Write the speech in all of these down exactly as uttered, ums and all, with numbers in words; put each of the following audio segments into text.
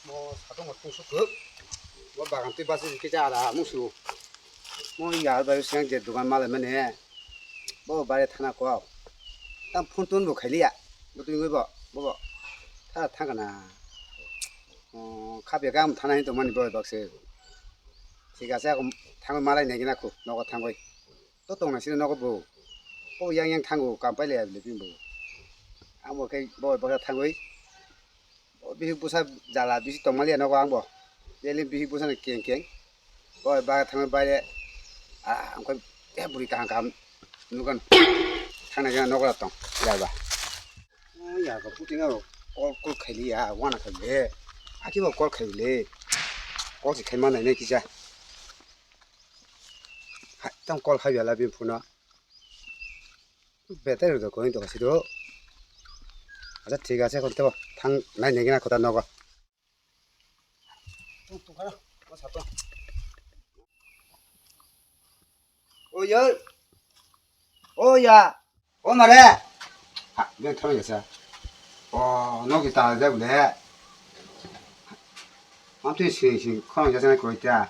Mo satung mo tungsuk kuk. Bo bagan twi basi kisa ara musu. Mo yar bai siang je dugan malai mane. Bo bare thana ko. Tam phone tun bo khailiya. Bo twi bo bo. Bo bo. Tha thang kana. O khabe gam thana hin tongmani bo bakse. Thik ase, ako thangwi malai nai gina khu, nogo thangwi. To tong nai sini nogo bo. O yang yang thango, kam pai le abile bini bo. Amo khe bo bo thangwi. O bihik busa jala bisi tong maliya nogo ang bo. Daily bihik busa ni keng keng. Bo ba thangwi baire. Ah, ang khe eh buri kaham kaham nugan. Thang nai gina nogo tong. Ya ba. O ya ko puting aro call call khaili ya, wana khaili. Aki bo call khaili. Call si khaima nai nai kisa. Hai, tang call khai bela bini phone. Better do ko into kasi do. Acha thik ase, kon tebo thang nai nai gina kota nogo. Tung tung kana, ko sato. O ya. O ya. O mare. Ha, ben thang ya sa. O no kita da bule. Mam tu sing sing khon ya sa ko ita.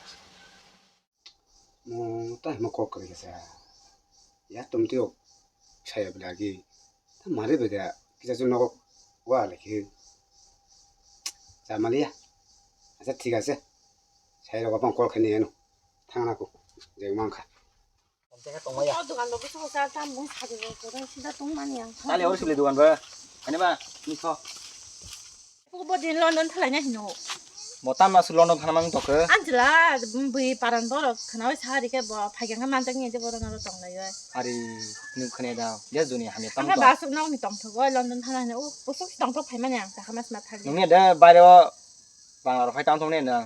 Mo ta mo kok kare kasa. Ya tum tio saya belagi. Ta mare beda kita tu nokok wa lagi. Sa malia. Asa thik ase. Saya rok bang kol khani eno. Thang na ko. Je mang kha. Tong tong ya. Dukan bo bisa sa tam bung sa de ko sida tong mani ang. Tali ori sibli dukan ba. Ani ba ni kho. Bo din London thalai na hino. Bo tam na su London thana mang tokhe. Anjela bui paran borok khana oi sa ri khe bo phai khe manjak ni de borok no tong lai oi. Ari nuk khane da. Ya juni hamya tam. Ang ba suk nok ni tong thok oi London thana hino. O busuk tong thok phai mani ang ta khamas ma thali. Nungni da baire o Bangla rok phai tang thok ne na.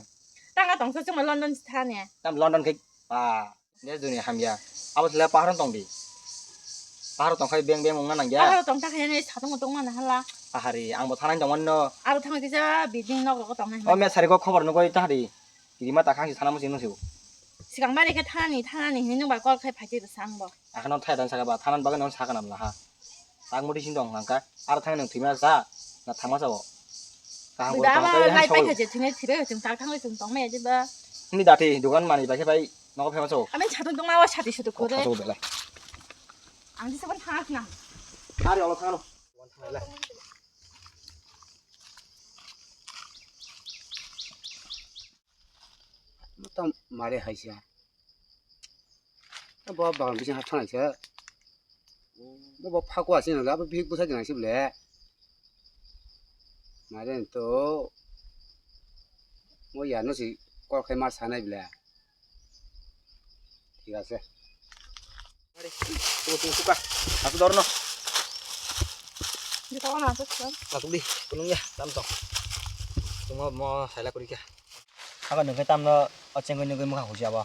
Tanga tong sa chuma London thane. Tam London khe ba. Des duni hamya. Abo sila pahar tong di. Pahar tong khai beng beng wngna nangya. Pahar tong ta khai ne satung tong mana hala. Ahari, ang bo thanai tong no. Aro thang kisa building nok rok tong nai. O me sari ko khobor nugoi ta hari. Kiri ma ta khang si sana musi nusu. Sikang bari khe thanani thanani hinwi nung bai kol khai phai twi bwsang bo. Akhano thai dan saka ba thanan bagwi no saka nam laha. Tak muti sing tong nangka. Aro thang nang thwima sa. Na thangma sa bo. Kaham bo ko tang baba kai han lai pai sabo. Kha je thwina thwira thwng tak thang thwng tong me je ba. Ni dati dukan mani bai khe bai nogo phema so. Amen chatun tong ma wa chati sutu kore. Kha so belai. Ang disa ban thang na. Ari olo thang no. Dukan thang lai. Motom mare haisa. Bo bagan bising hap thangnaisa. Bo bo phakwa sini abo bihik bwsa jani sibole. Mare to mo ya no si kol khai mar sanai bole. Thik ase. Tunggu, tunggu, suka. Aku dorong no. Di kawan aku kan. Aku di, kunung ya, tam tong. Tunggu mo saila kuri kya. Aka nungkhe tamno o chengwi nungkhe mokha husi abo.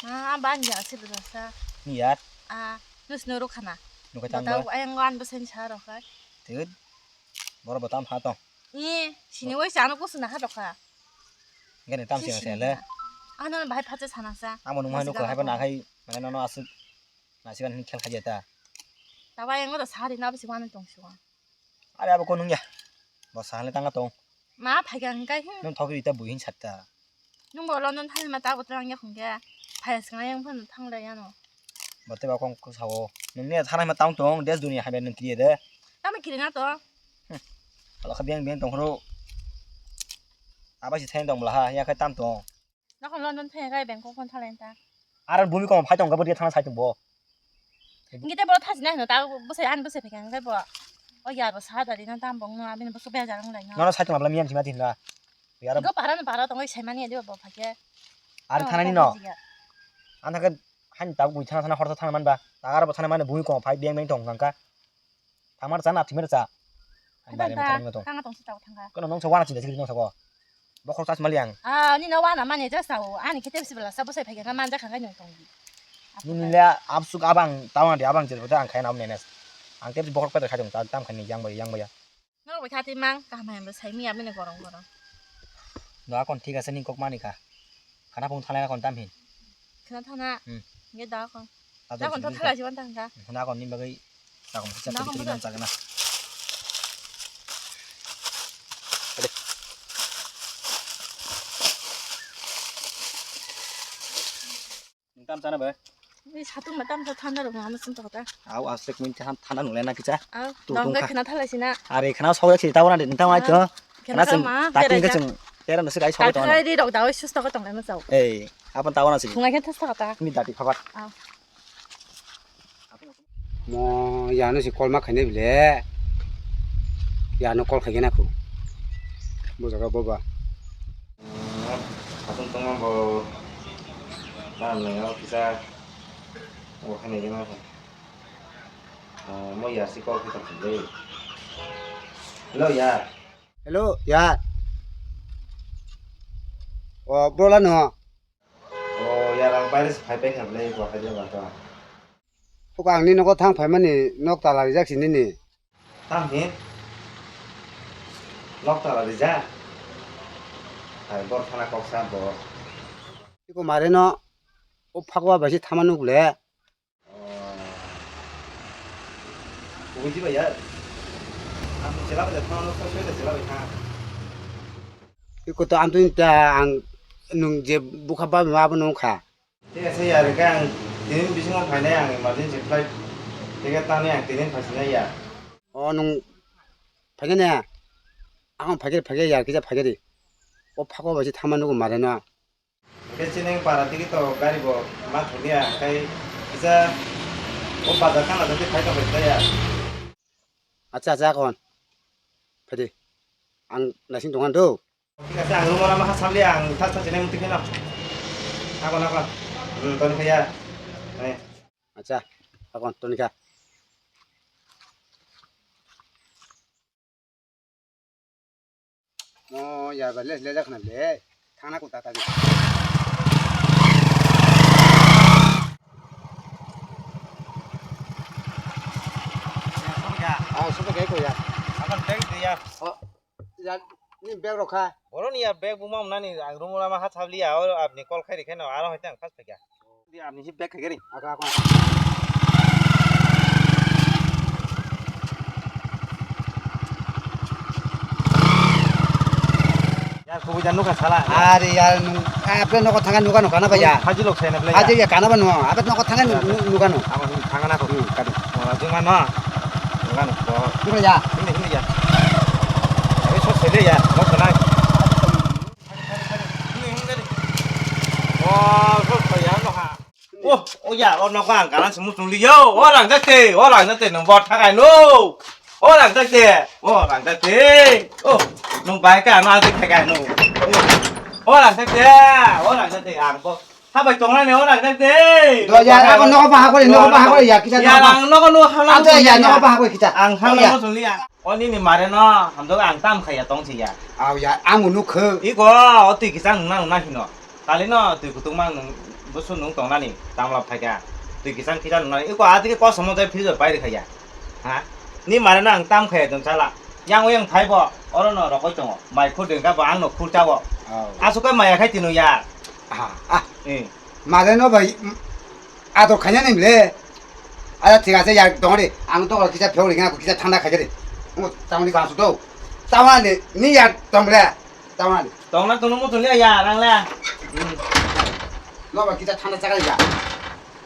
Ah, ban ya se bwsa sa. Ni yar. Ah, nus no rokha na. Nungkhe tamno. Botao ayang wan bwsa ni sa rokha. Thik. Boro botam ha tong. Ni sini wai sa no kusu na ha rokha. Gani tam sing sing le. Ah, no bahai phacha sana sa. Amo nung hai no ko hai ba na hai. Mane no no asuk. Na sigan hin khel khaja ta. Tawa yang ro sari na bisi wan tong suwa. Are abo ko nung ya. Bo sahale tanga tong. Ma phaiga hingkai hin. Nung thok ri ta bui hin satta. Nung bo London thai ma ta bo tang ya khungke. Phai sing yang phan thang le ya no. Bo te ba kong ko sawo. Nung ne thana ma tang tong des dunia ha ben nung kiri de. Tama kiri na to. Ala kha biang biang tong ro. Aba si thain tong bla ha ya khai tam tong. Nokon London thang kai Bangkok kon thalen ta. Aran bumi kong phai tong ga bo dia thana sai tong bo. Ngi te bo thasi na hino ta bo sai an bo sai phai kai bo. O ya bo sa da di na tam bong no abin bo so be ja rong lai no. Nono sai tong abla miyan sima tin la. Yar go para no para tong sai mani de bo phai ke. Ar thana ni no. An thaka han ta bui thana thana hor thana man ba. Ta ar bo thana mane bumi kong phai beng beng tong nang ka. Thamar cha na thimir cha. Ani bari ma tharang tong. Tanga tong sita thanga. Kono nong sa wana chinda sikri nong sa ko. Bokhor chas mali ang. Ah, ni no wana mane ja sao. Ani kete bisi bala sa bosai phai ka manja khangai nong tong. Ni ni le absuk abang tawang di abang jer bota ang khaina am nenes. Ang te bokhor pete khai dong tam khani yang bai yang bai. No bai khati mang kaham ham sai mi amine gorong gorong. Do akon thik ase ni kok mani kha. Khana phung thalai akon tam hin. Khana thana. Hmm. Nge da akon. Ado da akon to thala jiban tang kha. Khana akon ni bagai takon pisa tadi tadi nang chagna. Ade. Tam sana bai. Ni satung ma tam sa thanda rok ma sum ta kota. Au astek min than thanda nule na kicha. Au, tu dong tung ga kha. Khana thalai sina. Are khana sok jak si ta wana de ta wai to. Khana khana sa chum ma, ta tin berai ga ja. Chum. Tera no se kai sok ta. Kai ri rok da oi sus ta ko tong na sa. Ei, apan ta wana si. Thunga khe thas ta kota. Ni dati phapat. Au. Mo ya no si call ma khaine bile. Ya no call khaigena khu. Bo jaga bo ba. Satung tongma bo. Tam nai o kisa. O khaine gena. Mo ya si call khaita le. Hello ya. Hello ya. O bola no. O yar ang baire se phai paikha bwle, bo hai jaba to. Oko ang ni nogo thang phaimani nok tala rijak si nini. Tam hin? Nok tala rijak? Hai bor thana kok sa bo. Iko mare no o phakwa bai se thama nuk le. Kubui jiba ya. Ang chela bai thang, no sa soi da chela bai thang. Iko to ang tun ta ang nung je bukha ba ma bo nung kha. Thik ase ya, rega ang tinin bisingo phainai ang emergency flight. Ticket tani ang tinin phaisinai ya. O nung phaikhe ne? Ang phaikhe phaikhe ya kisa phaikhe di. O phakwa bai se thama nugo mare no. Hingke chini para tiki to gari bo ma thangya, hingke kisa o bazar kana jati phai tongbai taya. Acha, acha, kon. Phedi. Ang naising tongan do. Thik ase, ang room ora ma ha sabli ang thas thas chini muti kheno. Akon, akon. Hmm, toni khaya. Acha, akon, toni kha. Mo ya ba le le jak na le. Thana ko tata di. Ah, sudah kayak ko ya. Akan bag dia. Oh, ya, ini bag rokha. Oro ni ya bag buma mnani ang room lama ha sabli ya, oro apni call khai rikhe no, aro hoite ang khas pekya. Di apni si bag khai gari. Aka, aka. Ya, kubu jan nuka sala. Are ya, nung, apa noko thangka nuka nuka na ba ya? Haji lok sai na bla ya. Haji ya kana ba no, apa noko thangka nuka no. Amo thangka na ko. Hmm, kadu. Mo jung ma no. Nuka no ko. Nuka ya. Hindi, hindi ya. Abi so sele ya, mo kana. Oh, so ya no ha. Oh, oh ya, oh, nogo ang kalan se muchung liyo. Oh, rang jate, oh, rang jate, nung bor thakai no. Oh, rang jate, oh, rang jate. Oh, nung bai ka no ati thakai no. Oh, rang jate, oh, rang jate, ang bo. Habai tongnani, oh, rang jate. Do ya, ako nogo ba hakori, nogo ba hakori ya, kita ya, nogo ba. Ang nogo no hala. Ante ya, nogo ba hakori kita. Ang hala muchung liya. Oh, nini mare no, hamdo ang tam khaya tong si ya. Aw ya, ang unu khe. Iko, oh, twi kisang nang nang hino. Kali no twi kutung mang nung, busu nung tongnani, tamla phaikha. Twi kisang kisa nungnani, iko atike kosom jai freezer pai rikha ya. Ha? Ni mare no ang tam khaya tong chala. Yang oyang phai bo, oro no rokoi tongo. Mai khur dengka bo ang no khur chawo. Aw. Asuk kai maya khai tino ya. Ah, ah. Eh. Mare no bai, mm, ador khaina ni le. Ada thik ase ya dong re. Ang to kisa pheo ri kisa thanda khai re. Mo tamni ba su do. Tamani ni ya dong re. Tamani. Tongna tongno muchung liya ya, rang le. Hmm. No ba kita thanda chaga ya.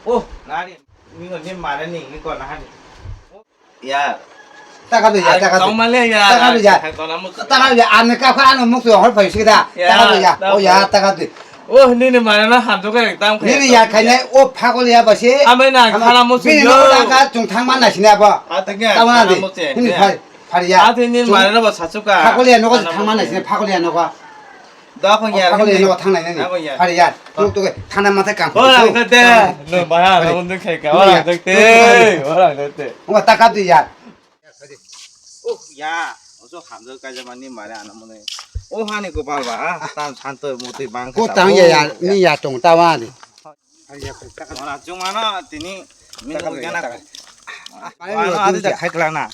Oh, nari. Ni ko ni mare ni, ni ko na hani. Ya. Taka do ya, taka do. Tong male ya. Taka do ya. Taka do ya, ane ka ka ano muk to hor phai sida. Ya, taka do ya. Oh ya, taka do. Oh, nini mare na ham to ka ekdam. Nini ya khaine o phagol ya basi. Amai na khala muchung yo. Bini no taka chung thang man na sini abo. Atanya. Tamani. Nini phai. Phariya. Ate nini mare no ba sachuka. Phakoliya nogo thangma nai sini phakoliya nogo. Da ko ya. Phakoliya nogo thangnai nani. Phariya. Tuk tuk thangna mathai kang. Ora tate. No baya no undu khai ka. Ora tate. Ora tate. Ngo takap di ya. Oh ya. Ojo hamjo kaja mani mare ana mone. Oh hani gopal ba. Tan santo muti bang. Ko tang ya ya ni ya tong tawa ni. Ora chungmano tini mini ugiana. Ano adi da khai klana.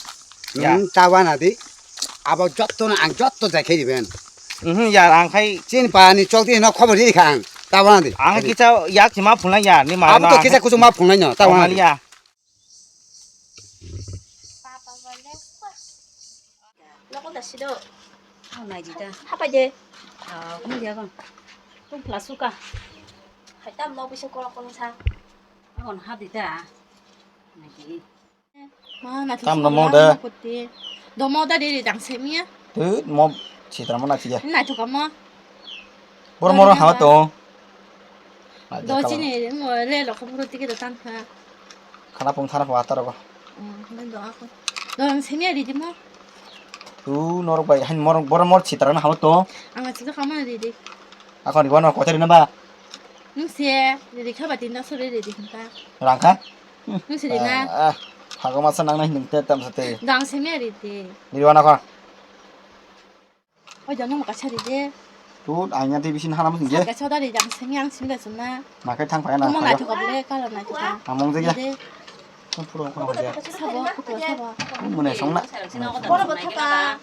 Nung tawana di. Abo jotto na ang jotto jai khai diben. Mhm, ya ang khai. Chin pani chok di no khobor di kha ang. Tawana di. Ang kicha yak chima phunai ya ni ma. Abo to kicha kuchuk ma phunai no tawana di. Ya. Local da sido. Oh, nai di da. Hapai de. Ah, kamu dia bang. Tung pla suka. Hai tam no bisa kolok kolok sa. Hon hadi da. Naidi. Ma, naithok Tam sabo domo lang de. Domo da de de dang semiya. Tut mo sitra mo nachi ya. Naithok kamo. Bor moro hawa to. Do chini mo le lo khobor tike do tan kha. Khana pung thana pung ataro ko. Hmm, do ako. Do ang semiya di di mo. Tu norok bai han mor bor mor sitra na hawa to. Ang sitra kamo di di. Ako ni bono kotari na ba. Nung se di di khaba tin da sore di di kha. Rang kha. Nung sidi na. Ah, ah. Phago masa nang nai nung te tam sa te. Dang simi ari te. Nirwana kha. Oi jang nung kaisa ri de. Tu aina te bisin hala mung je. Kaisa da ri dang simi ang simi da sum na. Ma kai thang phai na. Mo nai thok le kala nai thok. Among je ya. Puro ko ya. Sabo, puro sabo. Mune song na. Boro bo thaka.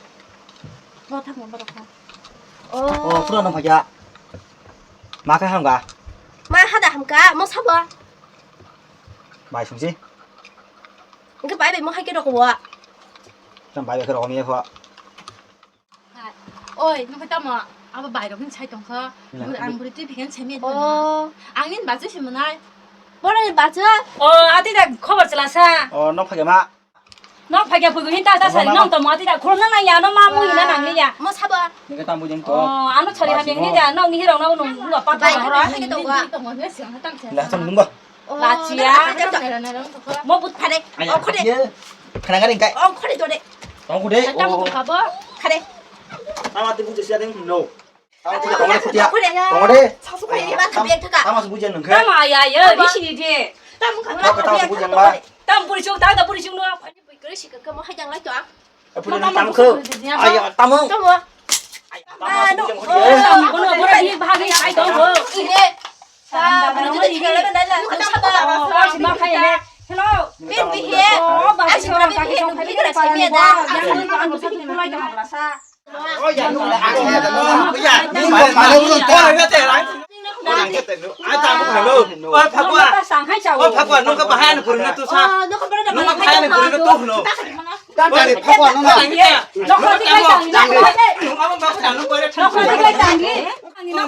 Bo thak mo boro kha. Oh, puro no phaya. Ma kai hanga. Ma hada hamka, mo sabo. Bai sungsi. Engke bai bai mo hai ke rokwa. Tam bai bai ke rokwa ni kho. Oi, nokhe tamo abo bai rok hin sai tongkha. Ang buri twi phikan sai mi. Oh. Ang nin bachu si monai. Bora ni bachu. Oh, ati da khobor chala sa. Oh, nok phage ma. Nok phage phugu hin ta ta sari nong tamo ati da khulum na ya no ma mu hina nang ya. Mo sabo. Nokhe tam bujeng to. Oh, ano chari ha mi ni da nong ni hirong na nong nong pa ta hora. Bai bai ke to wa. La cham nungba. Lachia. Mo but phare. Ongkhore. Khana garing kai. Ongkhore dore. Ongkhore. Tam khabo. Khare. Tama tu bujo siya ding no. Tama tu tongore putia. Tongore. Sasu kai ba khabe thaka. Tama su bujo nungkhe. Tama ya ya bisi ni de. Tam khana. Tama su bujo nungba. Tam puri chuk ta da puri chuk no. Bui kore sikha mo hajang lai to. Pujo nang tam kho. Ayo tamo. Tamo. Tamo su bujo nungkhe. Tamo kono bora ni bhagi ai to. Ine.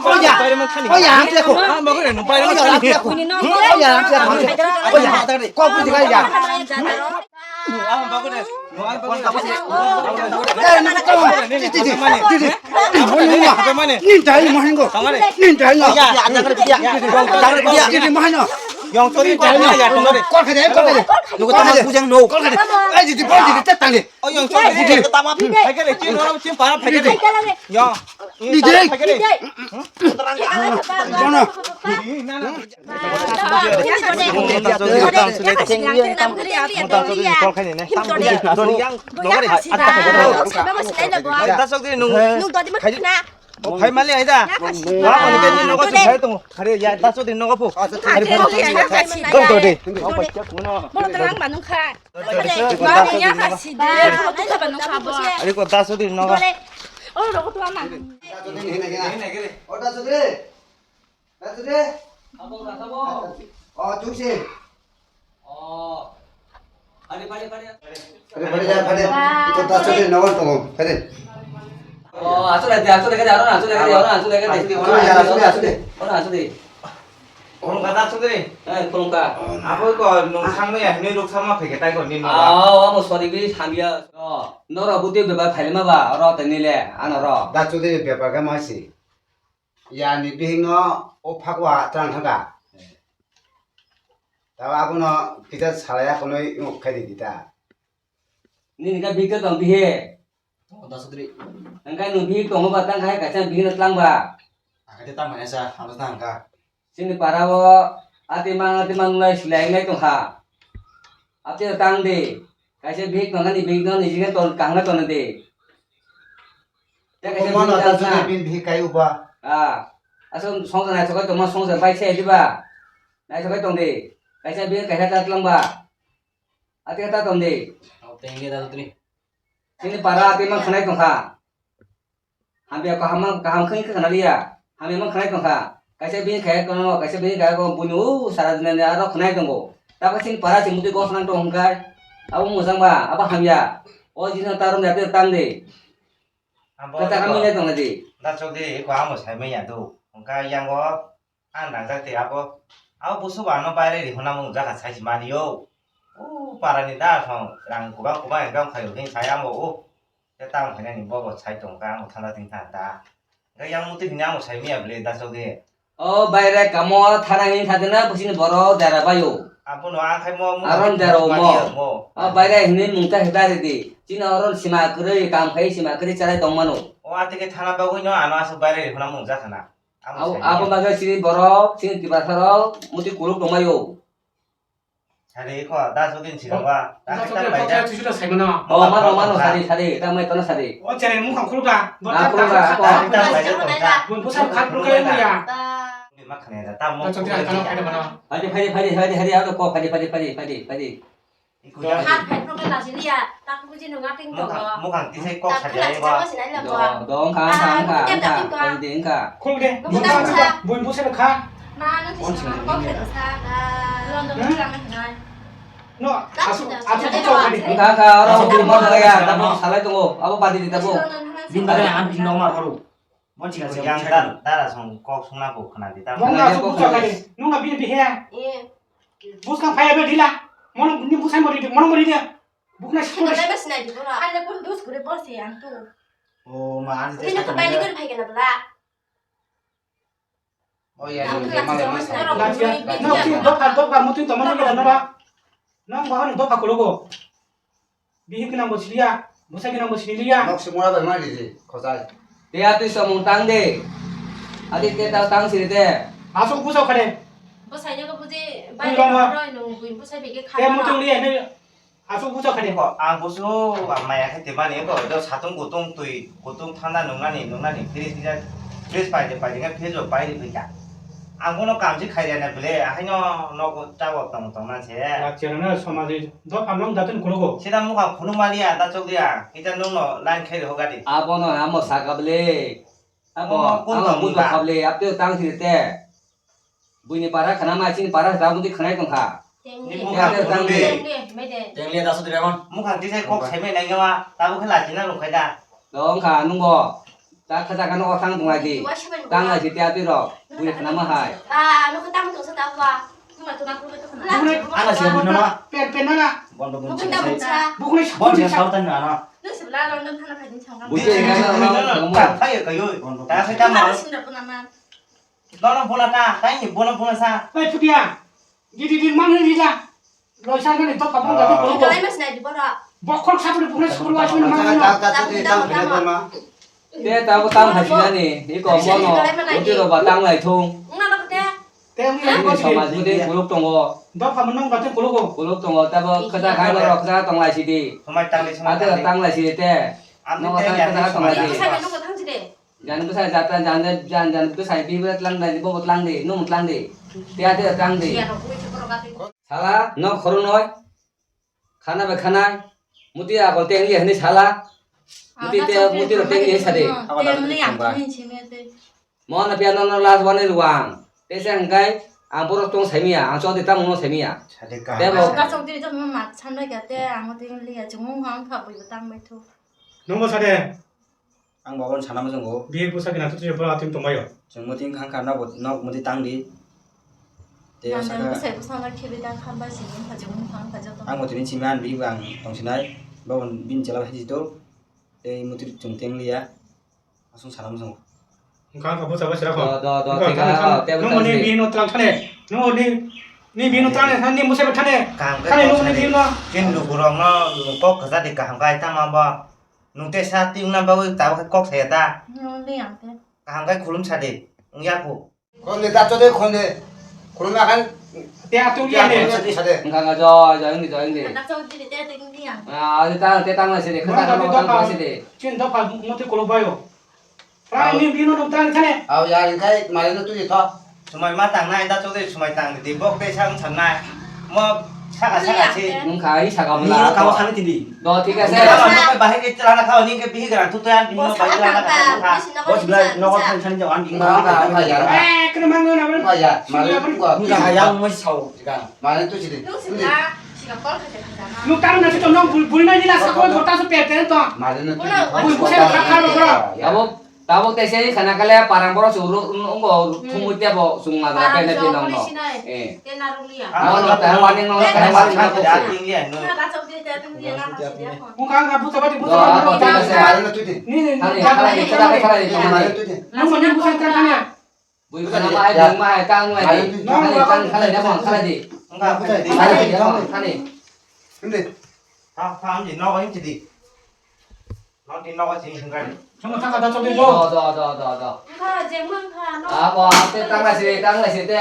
Oya, oya, ang teko. Oya, ang teko. Oya, kok pun dikai ya. Eh, nang tau. Ti, ti, ti, ti, ti. Ni dai mo hingo. Ni dai no. Ti, ti, mo hino. Yang tadi ni dai no. Kol kade, kol kade. Nunggu taman bujang no. Kol kade. Eh, ti, ti, ti, ti, tang ni. Oh, yang tadi ni tama. Hai kade, cin orang cin para hai kade. Yang. Ni dai. Hai kade. Bono. Ari ko daso di nogo. Oro rogo to ama. Daso di hina hina. O daso di. Daso di. Abo daso bo. O tuksi. O. Pare pare pare. Pare pare ja pare. Ko daso di nogo to pare. O aso le aso le aro aso le aro aso le. Aso di aso di. Oro aso di. Khulumkha da sudri. Eh, khulumkha. Abo ko nung sangno ya hinwi ruk sama phege tai ko nini. Ah, amo sorry bi hamya. Oh, noro buti beba phailima ba oro tani le ano ro. Da sudri beba ga masi. Ya ni bihing no o phakwa tran thaka. Tawa abono kita salaya konoi uk khai di kita. Nini ka bihik tong bihe. Tongo da sudri. Engkai nung bihik tongo ba tang khai kaisa bihik no tlang ba. Akate tang mane sa, abo tang ka. Chini para o ati mang ati mang lai silai lai tong kha. Ati tang de. Kaisa bihik tong kha ni bihik no niji khe ton kaham khe ton de. Tei kaisa bihik tang kha. Bin bihik kai uba. Ah. Asal songsa nai sokai tong ma songsa bai se diba. Nai sokai tong de. Kaisa bihik kaisa ta tlang ba. Ati kata tong di. Tengge da tuni. Sini para ati mang khanai tong kha. Hamya kaham kaham khani khana liya. Hamya mang khanai tong kha. Kaisa bini khaya kono kaisa bini khaya kono buni u sara dinani aro khanai tongo. Tabo sini para sini muti gos nang tong hwnkhe. Abo mujang ba abo hamya. O jina tarom jate tang di. Kata kami nai tong di. Da chok di ko amo sai maya do. Hwnkhe yango. Ang nangjak tei abo Abo busu ba ano baire rihuna mung jaka sai si mani yo. O para ni da song rang kubang kubang ekdam khayo hin sai amo o. Te tamo khainani bobo sai tong ka amo thanda ting thanda. Ga yang muti hini amo sai miya ble da so ge. O baire kamo thana hin thadena busini boro dera bayo. Abono ang khai mo mo Aron dera mo. O baire hini mungta hita ridi. Chini oron sima kwrwi kam khai sima kwrwi chalai tong mano. O atike thana bagwi no ano asuk baire rihuna mung jaka na. Abo abo bagwi chini borok, chini Tiprasa rok muti kuluk tongmai o. Sari ko da so din siro ba. Da so din ko da so din siro sai mano. O mano mano sari sari ta mai tono sari. O chere mukhang khuluk da. Na khuluk da ko. Bun busa khat khuluk ya. Di makhane da ta mo. Da so din kana kana mano. Hari hari hari hari hari ado ko hari hari hari hari hari. Hat phai phai phai lasi liya, tak buji nung ating to. Mukhang tisai kok saja ba. Dong kha kha kha kha. Dong kha. Khul de. Bukan sa. Bun busa kha. Ma nang sisi kok sa. London lang nai. No, asu asu kok kha. Kha kha oro bun mo kha ya, tamo salai tongo. Abo badi di tabo. Bin badi ang bin no ma haru. Monchi ka yang dan dara song kok sungna ko khna di ta. Mong na su buka kali. Nung na bini bihe. Bus ka phaya be dila. Mono ni busan mori de, mono mori de. Bukna sikore. Kena bes nai di bora. Ane kun dus gure bosi ang tu. O ma ani te. Kena ka bai ni kun phai kena bela. O ya ni male masa. Latia. No ki doka doka mutu to mono kena nora. Nang bahani doka kologo. Bihik nang bo siliya, bwsai nang bo siliya. Nok se mora bai mani di, khojai. Te atwi samung tang de. Adi te ta tang siri te. Asuk busa khade. Bwsai no buji bai roi nung bui bwsai bege kha. Te mutung liya ne. Asuk busa khade. Ko ang busu maya khe te mani ko do satung kutung twi kutung thanda nungnani nungnani fridge ni fridge pai de pai de fridge pai de pai de. Ang bono kamchi khai rena bele, ahaino nogo chago tong tong na se. Rachirano somajni dopha nong datin kulogo. Sida mukha phunuk maliya, da chok dia, kita nung no line khai rw gadi. Abono amo saka bele. Abo kun tong bujo kha bele, apte tang siri te. Buini para khana ma chini para ta buti khanai tong kha. Ni mukha phunuk de. Tengli da sudri ramon. Mukha tisai kok sai mai nai gawa, tabu khe lachina rung khai da. Tong kha nungbo. Ta kha ta kha no thang tong lai di. Tang lai si tia ti rok. Bui khna ma hai. Ah, no kha tang tong sa ta ba. Numa to na ko to khna. Ana se bui na ma. Pen pen na na. Bon bon. Bukun da buksa. Bukun sa. Bon sa sa ta na na. No se bla ron don thana khai din chang. Bui na na. Ka khai ka yo. Ta khai ta ma. Sin da puna ma. No no bona ta. Tai ni bona bona sa. Pai putia. Di di di man ni la. Loisa nani to kapang gati polo. Kalai mas nai di bora. Bokhol sapri bukna sukru wa suna ma. Ta ta ta ta ta ma. Te ta ko tam hasi nani. Iko bono. Uti ro ba tang lai thung. Nga lo te. Te ngi ko si. Samaj mudi kuluk tongo. Dopha mun nong gati kuluk ko. Kuluk tongo ta bo khata khai lo khata tong lai sidi. Samaj tang lai samaj. Ate tang lai sidi te. Nong ta khata tong lai sidi. Sa nong tang sidi. Jan bwsai jata jan jan jan bwsai bi bwsai tlang dai bo tlang di nung tlang di. Tia tia tlang di. Sala no khoro noi. Khana bai khana. Muti a ko tengli hani sala. Muti te muti ro tengli sade. Tengli ang tengli chime te. Mo na pia no no las wane ruang. Te se angkai ang boro tong saimia ang chodi tang no saimia. Te bo ka chok diri to mo mat sanbai ka te ang tengli ya chungung hang kha bui tang bai thu. Nungo sade. Ang babon sana mujungo. Bihik bwsa gina tutu jebra atim tongbaio. Chwng muting khang kha nok muti tang di. Te saka. Bwsai bwsa no khibi dang khan bai sini khajung khang khajo tong. Ang muti ni chimi an bihik ang tong sinai. Babon bin chela hai to. Te muti chwng teng liya. Asung sana mujungo. Khang kha bwsa bai sira kho. Do do do. Nung ni bihik no tlang thane. Nung ni ni bihik no tlang thane ni musai thane. Thane nung ni bihik no. Kin lukurok no kok khaja di kaham kai tama ba. Nung te sa ti wngna bagwi tabuk khe kok saya ta? Nung liya ang te. Kaham khe khulum sa de. Wng ya khu. Khon de, ta cho de, khon de. Khulum na khan. Te atung liya de. Sa de, sa de. Wngkha wngkha, joy, joy wngdi, joy wngdi. Anak chau jini te te wngdi ang. Ah, te tang, te tang lai se de, khata khata tang lai se de. Chin dopha muti kolok bayo. Prai ni bino dum tang thane. Au ya, ringkai mari no tui tho. Sumai ma tang nai da chode sumai tang di bok te sang sam nai. Mo saka saka si. Wngkha i saka mula. Ni no kawa khani tindi. Do thik ase. Bahai ke chala na khawa ni ke bihi gran tu to yan bino bai chala na khawa. Bos bilai no kan san jawan di. Wngkha wngkha ya. Eh, kena mang na. Wngkha ya. Mari ko. Wngkha ya mo sao. Mane tu sidi. Nung sila, sila call khaja khaja ma. Nung tang na sito nung bul bul na nila sa ko jota su pe pe to. Mane na tu. Bul bul sa kha kha ro ro. Abo Tabuk tei se khana kale parang borok se uru, uru, ungo thumui tebo chwng madra Parang pene se pino okoni no. Sinai. Eh. Te narwkliya. Ah, Mo no ta wani no Eh, ta wani no ta ko. Tinglia no. Na ka chok de ta tung dia na ka se dia ko. Mukha nga buta bati buta Do, bati. do, do, do. Ni, ni, ni, Khani, khani, khani, khani, khani. Nang mo ni buta ta khana. Bui khana ma hai, bui ma hai, tang ma hai. Khani, khani, khani, khani. Khani, khani. Hindi. Tha, tha, hindi, no, hindi di. Nang tin nogo chini hwnkha ni. Chwng thangkha da chokdi Jo, jo. jo, jo, jo, jo. Wngkha, jeng wngkha, no. Abo, te tang lai siri, tang lai siri, te